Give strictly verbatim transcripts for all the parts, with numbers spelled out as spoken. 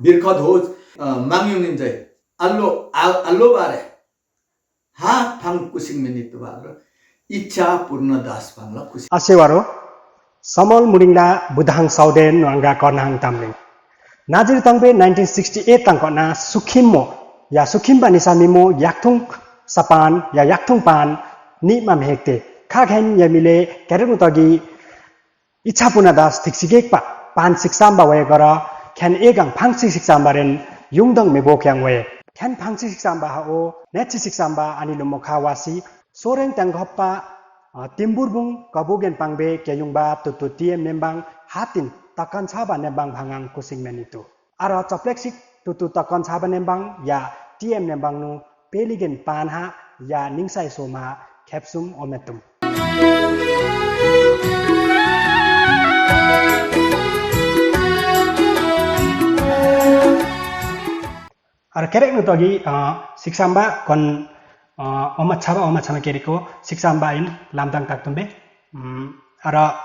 Birkha Dhoj, uh, Mangyung in jai. Alo, a-, alo bare. Ha phang kusing meni tu baro. Icha Purna Das phang la kusing. Asewaro. Samol muringla budahang sauden wangga konhang tamling. Najir tangbe nineteen sixty-eight tangkona sukhimmo. Ya sukhimba nisami mo yakthung sapan, ya yakthung pan, ni mam hekte. Khaghen ya mile, kere mutagi Icha Purna Das thik sigekpa, pan siksamba we gora, khen egang phangsi siksamba ren, yungdang mebo kyang we. Khen phangsi siksamba ha o, netsi siksamba ani lumo kha wasi, soreng tanghoppa, ah, timbur bung, kabugen pangbe, keyungba, tutu T M Nembang, hatin, takan saba Nembang bhangang kusing menitu. Ara chapleksik tutu takan saba Nembang ya T M Nembang nu peligen panha ya ningsai soma khepsum ometum. Ara kerek nu togi, ah, siksamba kon, ah, oma chaba, oma chama kereko siksamba in lamdang taktumbe. Hmm, ara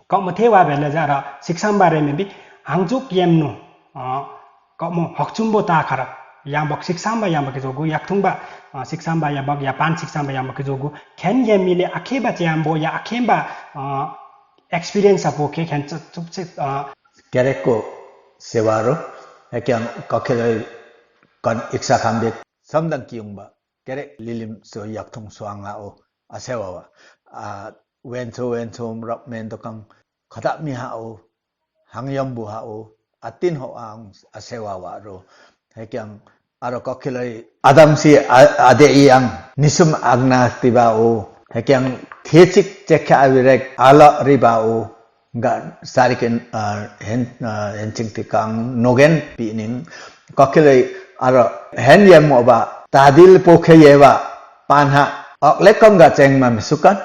Kok mo thewa bele jara siksamba re mebi hangjuk yem nu, ah, kok mo hokchumbo ta khara. Yambok siksamba yambok kijogu yakthungba, ah, siksamba yambok yapan siksamba yambok kijogu. Khen yem mile akheba cheyambo ya akhemba, ah, experience apo ke khen chuk chuk chuk, ah. Kereko sewaro, ekyang kokhele kon iksa kambik. Samdang kiyungba. Kerek lilim so yakthung suang a o. Asewa wa. A, wenso wenso mrok men tokang khadak mi ha o, hangyam bu ha o, atin ho ang asewa wa ro. Hekyang aro kokhilai adang si a-, ade iyang nisum agna tiba o. Hekyang thechik chekha avirek ala riba o. Ga sariken, a, hen, a, hen ching tikang nogen pining. Kokhilai aro hen yem mo ba tadil pokhe ye ba panha. Ok lekam ga cheng ma misukan.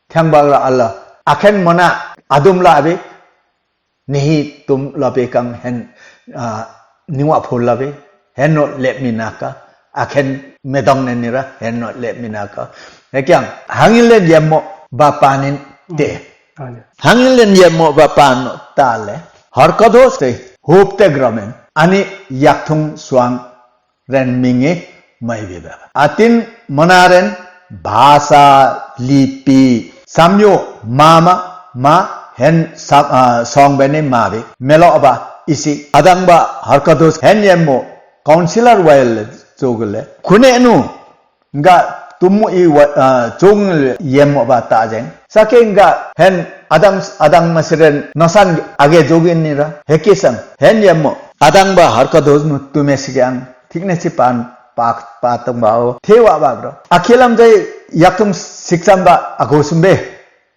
Thang ba ra ala. Akhen mona adum la abi. Nihi tum la be kang hen, a, niwa phul la be. Hen no let mi naka. Akhen medong ne nira. Hen no let mi naka. Hekyang. Hangin len yem mo ba panin te. Hangin len yem mo ba pan no tale. Harkados te. Hupte gramen. Ani yakthung suang ren mingi mai beba. Atin manaren bhasa lipi samyo mama ma hen sa-, a, song bene mabe. Melo ba isi adang ba harkados hen yem mo councillor wail jogule. Kune nu nga tumu i wa, a, jung yem mo ba ta jeng. Sake nga hen adang, adang masiren nosan age jogin nira. Hekisang hen yem mo adang ba harkados nu tume sikyang. Thik ne si pan pak patong ba o. Thewa ba bro. Akhilam jai yakthung siksamba agosumbe.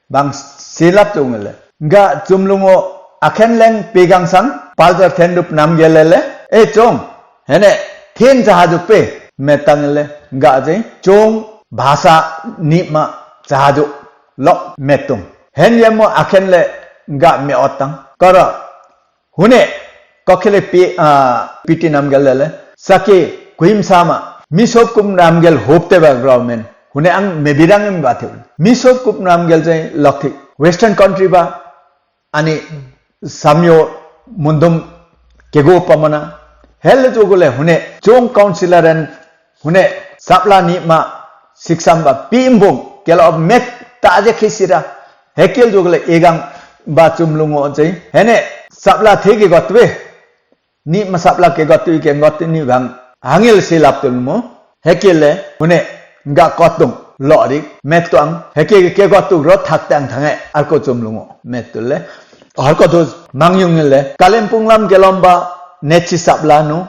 Bang silap tungele. Nga chumlungo akhen leng pegang sang paljar thendup namgelele. E chong. Hene thin jahajuk pe metangele. Nga jai chong bhasa nima jahajuk lok metung. Hen yem mo akhen le nga me otang. Kara Hune, kokhele pi-, a, piti namgel lele. Sake, kuim sama. Misop kum namgel hopte ba government. Hune ang mebirang em bathe. Misop kum namgel jai lokthi. Western country ba. Ani samyo mundum kego pamana. Hel jogule hune. Chung councillor en Hune, sapla nima siksamba pimbung, kela ob met taje khisira. Hekel jogle egang ba chumlungo jai. Hene, sapla thege gotwe. Nima sapla ke gotwe ke gotwe ni bang. Hangil silap tulmo. Hekele, hune, nga kotung, lorik, metuang. Heke ke gotuk ro thak tang thange. Arko chumlungo. Metule. Arko dos, mangyungile. Kalempung lam kelomba, nechi sapla nu.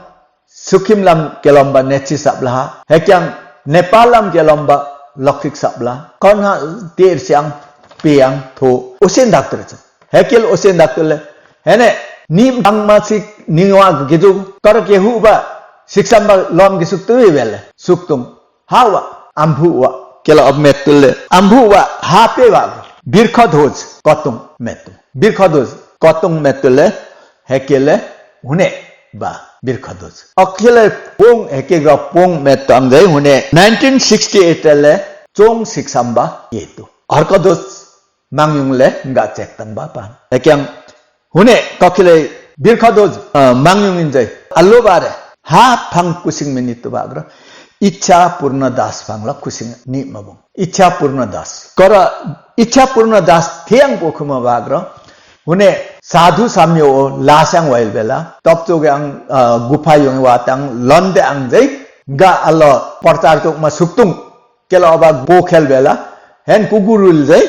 Sukim lam kelomba nechi sapla ha. Hekyang Nepal lam kelomba lokik sapla. Kon ha tir siang piang thu. Usin daktur cha. Hekel usin daktur le. Hene, nim dang masik ningwa gidu. Kar kehu ba. Siksamba lom gisuk tu bele. Suktung. Hawa. Ambu wa. Kela ob metul le. Ambu wa. Hape wa. Birkha dhoj. Kotung metul. Birkha dhoj. Kotung metul le. Hekele hune ba birkha dhoj. Akele pung heke ga pung metang jai hune nineteen sixty-eight le chong siksamba yetu. Harkha dhoj mangyung le nga chektang ba pan. Hekyang hune kakele Birkhado, ah, Mangyung in jai. Alo bare. Ha phang kusing minit tu bagra. Ichha Purna Das phang la kusing ni mabung. Ichha Purna Das. Kara Ichha Purna Das thiang po kuma bagra. Hune sadhu samyo o lasang wail bela. Top to ge ang, ah, gupa yung watang londe ang jai. Ga alo portar tuk ma suktung. Kela oba bo khel bela, hen kugurul jai,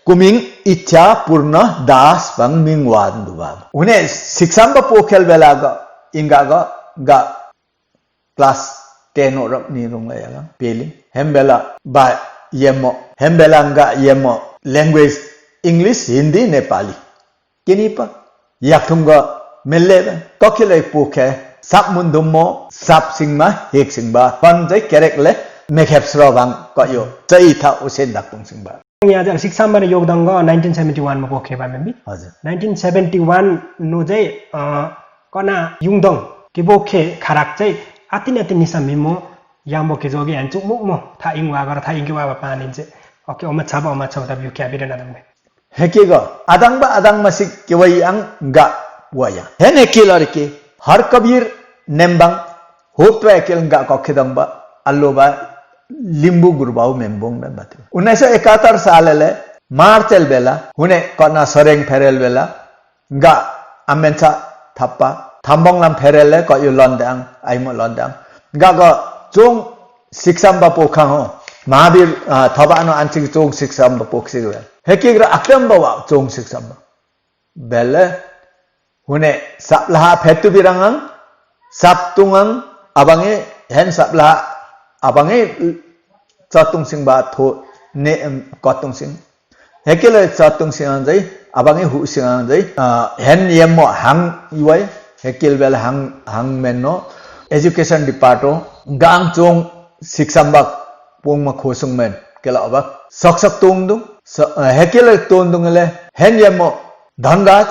kuming Ichha Purna Das bang ming wan du ba. Une siksamba po khel bela ga, inga ga, ga class ten o rap ni rung la ya ga, peli. Hem bela ba yemo, hem bela nga yemo, language English, Hindi, Nepali. Kini pa, yakthung ga mele ba. Kokilai pukhe, sap mundum mo, sap singma, hik singba. Pan jai kerek le, mekhep sro bang, ko yo. Jai tha usen daktung singba. Ya jai siksamba ne yogdang ga nineteen seventy-one mo pukhe ba membi. Hazir. Nineteen seventy-one nu jai, uh, kona yungdong, kibokhe kharak jai, atin atin nisam mimo, yambo ke jogi anchuk muk mo, tha ingwa ga, tha ingwa ba panin jai. Okay, oma chaba, oma chaba, tab yukhe abire na dang be. Heki ga, adang ba adang masik kiwai ang ga waya. Hen heki larki, Har Kabir nembang, hutwa ekil ga kokhe dang ba, alo ba, limbu gurbau membong dan batu. Unnais so ekatar salele, Martel bela, hune kona soreng perel bela, ga amensa thappa, thambong lam perele ko yu londang, aimo londang. Ga ga chung siksamba pokhang ho, Mahabir, ah, thaba ano anchik chung siksamba poksik bel. Heki gra akram bawa chung siksamba. Bele, hune saplaha phetu birangang, saptungang, abangi, hen saplaha, abangi, chatung sing ba tho, ne, em, kotung sing. Hekele chatung sing ang jai, abangi hu sing ang jai, ah, hen yemo hang iwai, hekil bel hang, hang menno, education department, gang chung siksamba pung ma khosung men, kela abak, sok sok tung dung, so, eh, hekele tung dung le, hen yemo, Dhanraj,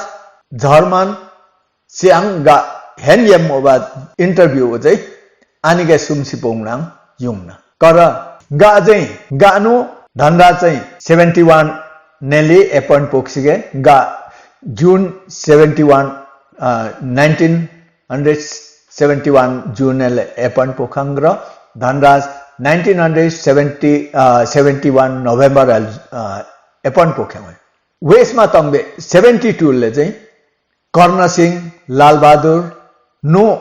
Jharman, siang ga, hen yemo ba interview jai, ani ga sum si pung nang, yung na. Kara, ga jai, ga nu, Dhanraj jai, seventy-one neli appoint poksige, ga June seventy-one, ah, nineteen hundred seventy-one June el appoint pokhangra, Dhanraj nineteen hundred seventy, ah, seventy-one November el, ah, appoint pokhang. Wes ma tongbe seventy-two le jai, Karna Singh, Lal Bahadur, nu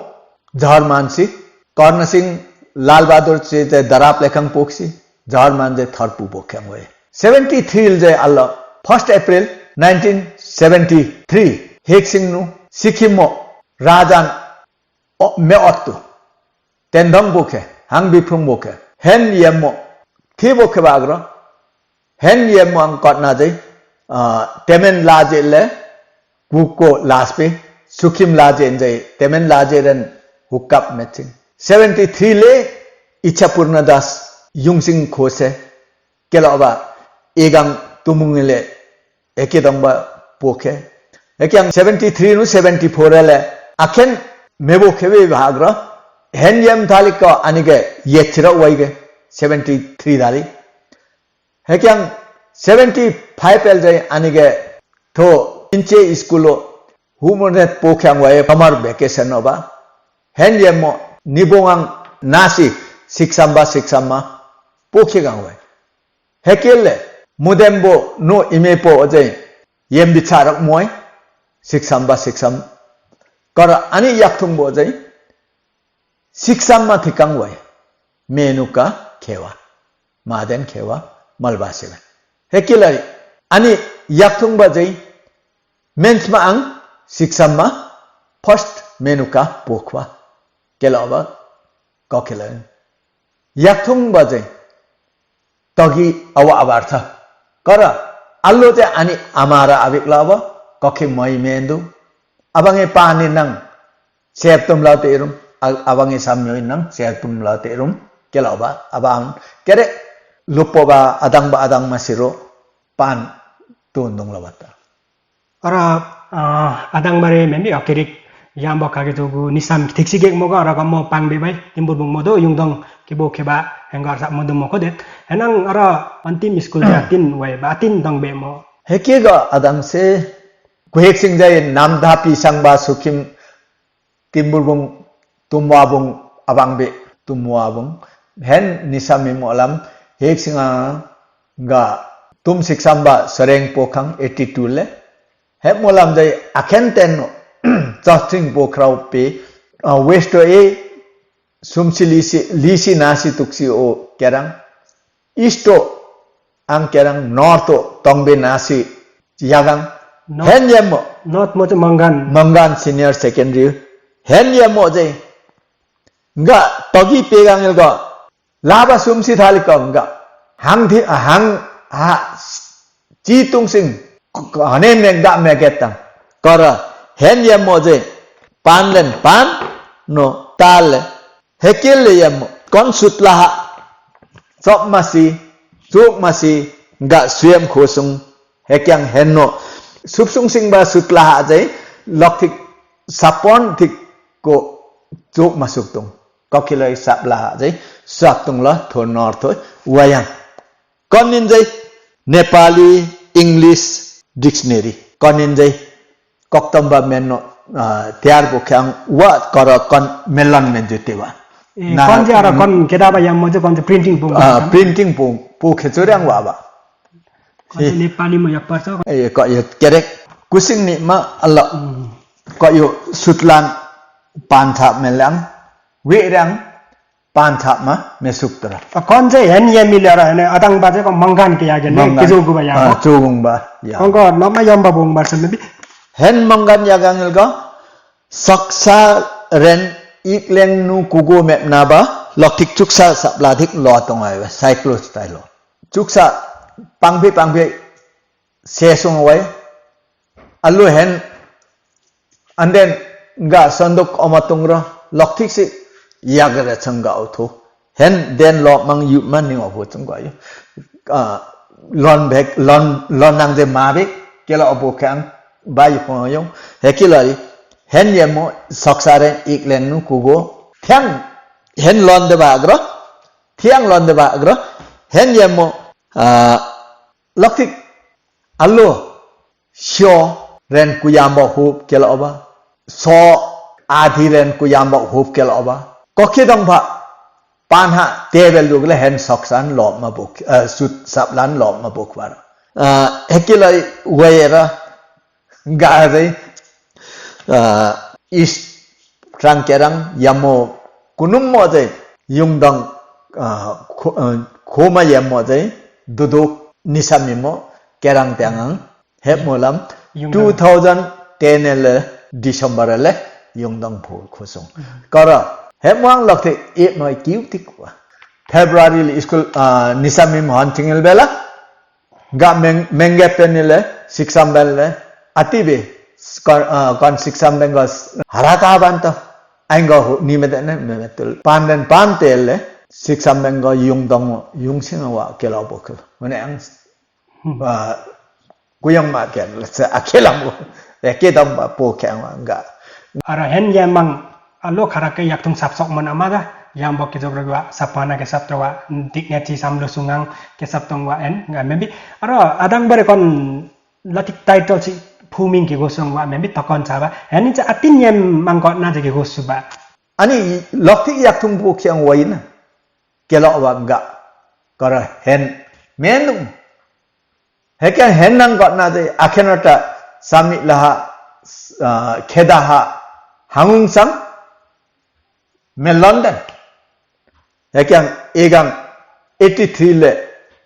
Jharman si, Karna Singh, Lal Bahadur si te darap lekhang poksi, Jharman je tharpu pokhang we. Seventy-three je Allah, first April nineteen seventy-three, Hek Sing nu, Sikkim mo, Rajan, o, me ottu. Tendong bokhe, hang biprung bokhe. Hen yemo, thi bokhe bagro. Hen yemo ang kotna jai, ah, temen laje le, kuko laspe, Sikkim laje jai, temen laje ren hukap metsing. Seventy-three le, Ichha Purna Das, Yung Sing khose, kela ba, egang tumung le, eki dong ba pokhe. Eki ang seventy-three nu seventy-four le, akhen mebo khebe bagra, hen yem thali ko anige yet thira waige, seventy-three thali. Eki ang seventy-five el jai anige tho inche school o, humornet pokhe ang wai summer vacation oba. Hen yemo nibong ang nasi siksamba siksamba pokhe gang wai. Hekele, mudembo nu imepo ojai, yembi charak moi, siksamba siksam. Kara ani yakthungbo ojai, siksamba thikang wai, menuka khewa, maden khewa, malba seven. Hekele, ani yakthungbo ojai, mensma ang, siksamba, first menuka pokhwa, kela ba, kokela. Yakthungbo ojai, togi awa abartha. Kara, allo te ani amara abik laba, koki moi mendu. Abange pani nang, sep tum lau te irum, a-, abange samyo nang, sep tum lau te irum, kela ba, abang, kere, lupo ba, adang ba, adang masiro, pan, tundung labata. Ora, ah, adang bare membi okirik yambo kage jogu nisam thiksi gek moga ora kamo pangbe bai, timbur bung modo, yungdong kibo keba, henggar sa modo moko det. Henang ora antim school te atin wai, ba atin dong be mo. Hekega adang se, Kuhek sing jai Namdapi sangba Sukim Timburbung Tumwabung abang be Tumwabung. Hen nisa mimo lam hek singa ga Tum Siksamba Sereng Pokhang eighty two le. Hep molam jai aken ten no Chaching Pokhrau pe, ah, West o e Sumsi Lisi, Lisi Nasi Tuksi o kerang. East o ang kerang, North o Tongbe Nasi yagang. North. Hen yemo. North mo je Mangan. Mangan Senior Secondary. Hen yemo je. Nga togi pegang ilgo. Laba sumsi thali ko nga. Hang thi, hang, ha, chi tung sing. Ko, ko, hane me ga me getang. Kara, hen yemo je. Pan len pan, no, tal le. Hekil le yemo. Kon sutla ha. Sop masi, suk masi, nga suem khosung. Hekyang hen no. Supsung sing ba sutla ha je. Lok thik sapon thik ko suk masuk tung. Kokiloi sap laha jai, sap tung la, tho North o, wayang. Konin jai, Nepali, English, dictionary. Konin jai, koktomba menno, ah, tiar bukhang, wa koro kon melon men jute wa. E, na, kon je ara kon kedaba yang mo je kon je printing pung. Ah, printing pung, pu khechurang wa ba. Kon je Nepali mo yak parsa. E, ko ye kerek. Kusing ni ma Allah. Hmm. Ko yo sutlan pan thap melang. Wi rang pan thap ma mesuk tra. A kon je hen yem mi le ra ne adang ba je ko Mangan ke ya ge ne. Mangan. Ke jo gu ba ya. Ah, ko. Jo gung ba. Ya. Kon ko no ma yom ba bung ba sem bi. Hen Mangan ya gang el ko. Saksa ren ik leng nu kugo mep na ba. Lok thik chuksa sap la thik lo tong ai ba. Cyclone style lo. Chuksa pangpi pangpi sesung wai. Alu hen anden nga sonduk oma tungra lok thik si yagre chang ga uthu. Hen den lo mang yu man ni obu chang ga yu. Ah, lon bek, lon, lon nang je ma bek, kela obu kang, ba yu kong yung. Hekila ri, hen yemo, soksare, ik len nu kugo. Thiang, hen lon de ba agro. Thiang lon de ba agro. Hen yemo, ah, lok thik, Alo, sio ren kuyamba hup kela oba. So adhi ren kuyamba hup kela oba. Koki dong ba. Panha tebel dugle hen soksan lom ma buk, eh, sut saplan lom ma buk bar. Eh, hekilai wayera gare, eh, is Trang kerang yamo kunum mo je yungdang, ah, ko-, ah, koma yamo je duduk nisami mo kerang tiangang hep molam Yungdang. Two thousand ten ele December ele yungdang pho khosung. Mhm. Kara hep moang lak te ep noi kiu tik wa. February le school, ah, nisami mo han tingil bela. Ga meng-, mengge penile, siksam benle, atibe, kon, ah, kon siksam benga s-, haraka banta, ainga hu, ni medene, me metul. Panden pantele, siksam benga yung dong, yung singa wa kela bokil. Mane ang, Hmm. ah, kuyang ma ken, let's say, akela mo, eke dong ba po keng wa nga. Ara hen ye mang, Alo kharake yaktung sapsok mon amada, yang bok ke jogro gua, sapana ke saptawa, dikne ti samlo sungang ke saptong wa en, nga membi. Aro, adang bare kon latik title si phuming ke gosong wa membi tokon saba. Ani cha atin yem mangkot na je ke gosu ba. Ani loktik yaktung bu kiang waina. Kelo wa nga. Kara hen. Menung. Hekya hen nang kotna de akhenata sami laha, ah, kheda ha hangung sang me London. Hekya egang eighty three le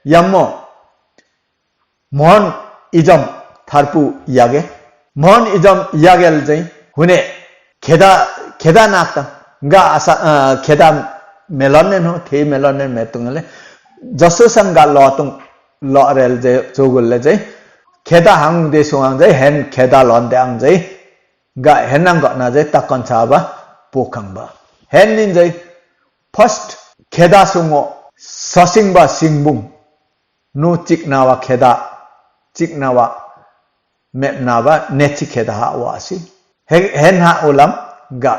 yammo Mohon ijom tharpu yage. Mohon ijom yagel jai hune kheda, kheda nakta. Nga asa, ah, kheda melon nen ho, the melon nen metung le. Joso sang ga lotung lo rel je, chogul le je. Kheda hang de suang je, hen kheda lon de ang je. Nga hen nang ga na je, takon sa ba, pukang ba. Hen nin je, first kheda sungo, sasing ba singbung. Nu chiknawa kheda, chiknawa mepnawa nechi kheda ha wa si. He, hen ha ulam ga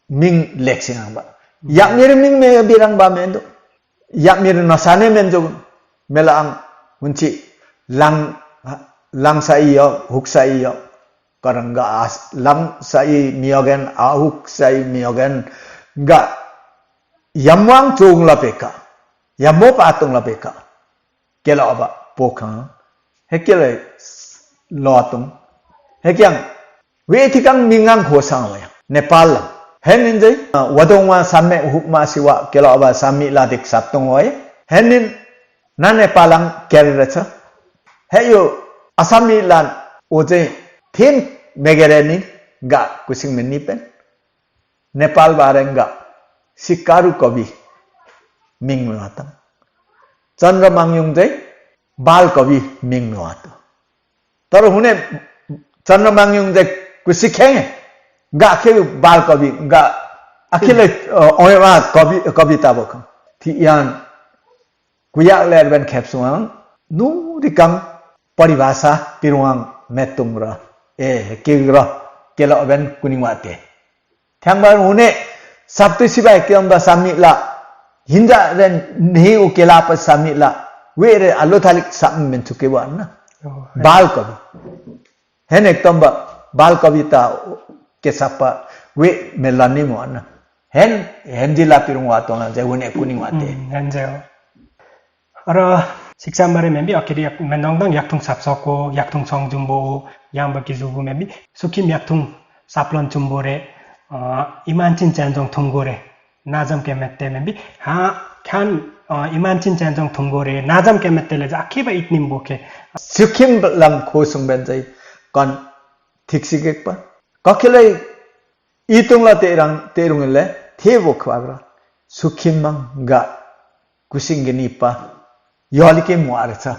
ming leksing ang ba. Yakmir ming me birang ba mendo. Yakmir nasane menjo mela ang hunchi lang, lang sa iyo, huk sa iyo. Arang ga as-, lang sai miyogen, ahuk sai miyogen, ga yamwang tung lapeka, yamo patung lapeka. Kelo aba pokang. Hekele lotung. Hekyang, we tikang mingang kosang waya. Nepal lang. Hen injai, ah, wadong wa samme hukma siwa kelo aba sammi la dik saptung waya. Hen in na Nepal lang kerrecha. Heyo asami lan ojai thin megere ni ga kusing meni pen. Nepal bareng ga Sikaru Kabi ming me watang. Chandra Mangyung jai Bal Kabi ming me watang. Taro hune Chandra Mangyung jai kusikheng ga ke Bal Kabi ga akile, uh, oema Kabi, Kabi tabok. Ti yan kuyak ler ben khep suang, nu rikang paribhasa pirung metung ra. E, kik ra, kelo ben kuning wate. Thang ban hune, saptu sibai kiam ba sammi la, hinja ren ni u kela pa sammi la, we re alo thalik sam men chuke wan na. Oh, Bal Kabi. Hen ekdom ba, Bal Kabi ta ke sapa, we melani mo na. Hen, hen jila pirung watong la, je hune kuning wate. Hmm, hen je. Ara, siksam bare membi, akiri yak, mendong dong, yaktung sapsoko, yaktung song jumbo, yamba ki jubu membi, sukim yaktung saplon jumbo re, ah, iman chin chenjong thunggo re, najam ke mette membi, ha, khan, ah, iman chin chenjong thunggo re, najam ke mette le, akiba itnim boke. Sukim lang khosung ben jai, kon thik sikek pa. Kakilai itung la terang, terung le, te bok wagra, sukim mang ga, kusing geni pa, yoli ke mo archa.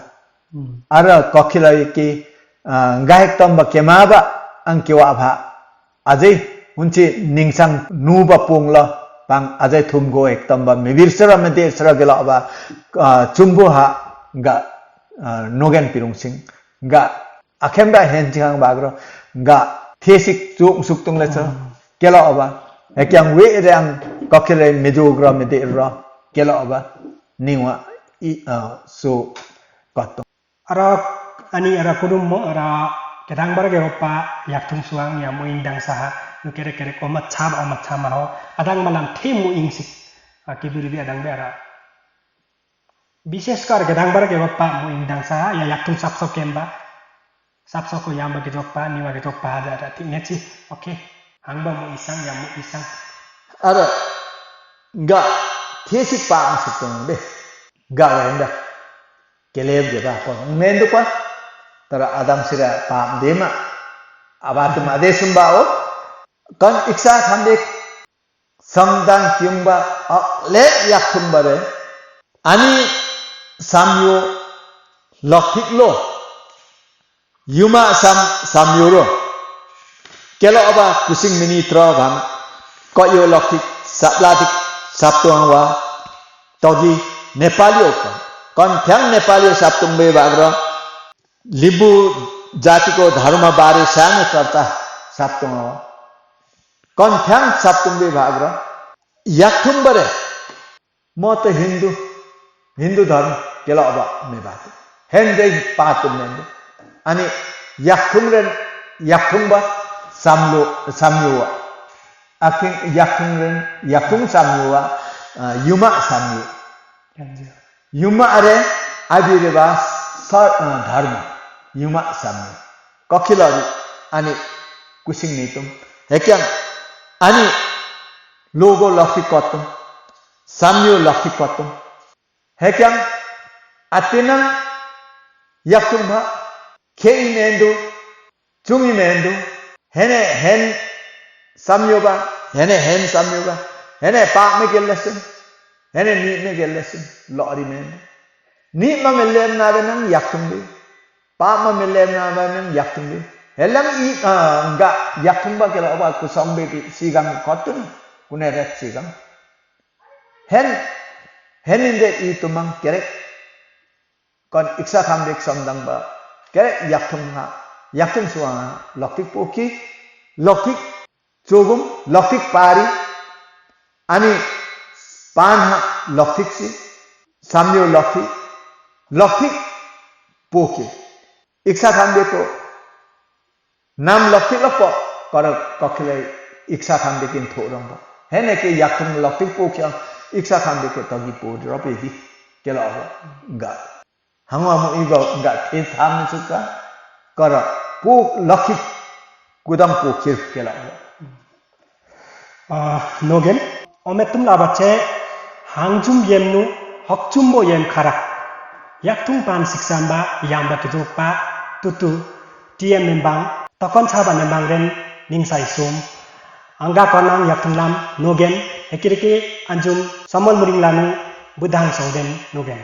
Hmm. Ara kokila ki, ah, gaek tamba kema ba, ang kewa ba. Ajai, unchi ningsang nu ba pung la, pang ajai thum go ek tamba, mebir sara, meder sara gela ba, ah, chumbo ha, ga, ah, nogen pirung sing, ga, akhemba hen chikang bagro, ga, thesik chuk suk tung le cha, hmm, kela ba, ekyang we re ang kokila mejo gra, meder ra, kela ba, niwa, i, ah, so, kotong. Ara, ani ara kudum mo, ara kedang bara geropa yaktung suang ya mo indang saha, nu kere kere ko ma chab ama chama ho, adang malam the mo ingsik, a, kibiri bi adang be ara. Bishesh kar kedang bara geropa mo indang saha, ya yaktung sapso kemba, sapso ko yamba geropa, niwa geropa ada ada ti ngechi, oke, hangba mo isang, ya mo isang. Ara, ga, thesik pa masuk tong be, ga wenda. Keleb jeba kon mendu kwa, tara adam sira pam dema, abatum adesum ba o, kon iksa khandek, samdang kiumba, a, le yaktumba re, ani samyo lokthik lo, yuma sam, samyo ro, kelo aba kusing mini tro bang, ko yo lokthik, sapladik, saptuang wa, togi, Nepali o kon, kon thang Nepali o saptung be bagro, Limbu jati ko dharma bare sane karta saptung awa. Kon thang saptung be bagra. Yaktung bare. Mo to Hindu. Hindu dharma kela aba me batu. Hen jai patung men. Ani yaktung ren yaktung ba samlo samyo wa. Aking yaktung ren yaktung samyo wa. Ah, yuma samyo. Yuma are abi re ba sa, ah, dharma. Yuma samyo. Kokila ri ani kusing nitum. Hekyang ani logo lokthik kotum. Samyo lokthik kotum. Hekyang atina yaktung ba kei mendu Chungi mendu, hene hen samyo ba, hene hen samyo ba, hene pa me gelesin, hene ni me gelesin, lori mendu. Ni ma me lem na be nang yaktung bi, pa ma me lem na be nang yaktung bi. Helang i, ah, nga yaktung ba kela oba kusong be sigang kotun, kune ret sigang. Hen, hen inde i tumang kerek. Kon iksa khamrik samdang ba. Ke yaktung ha, yaktung suang ha, lokthik poki, lokthik chogum, lokthik pari, ani pan ha, lokthik si, samyo lokthik, lokthik poki. Iksa khamrik to, Nam lokti lokpo, karo kokile iksa thamde kin thorongpo. Hene ke yaktung lokti po kya iksa thamde ke togi po rope di. Kela ho ga. Hangwa mo ibo ga te tham ni suka. Karo po lokti kudang po kir kela ho. Ah, nogen, ome tumla bache, hangjum yemnu, hokjumbo yem kharak. Yaktung pan siksamba, yamba kijukpa, tutu, T M Nembang, tokon saba nembang ren, ningsai sum. Angga konang yaktung lam, nogen, ekiriki anjum, samol muring lanu, budang sauden, nogen.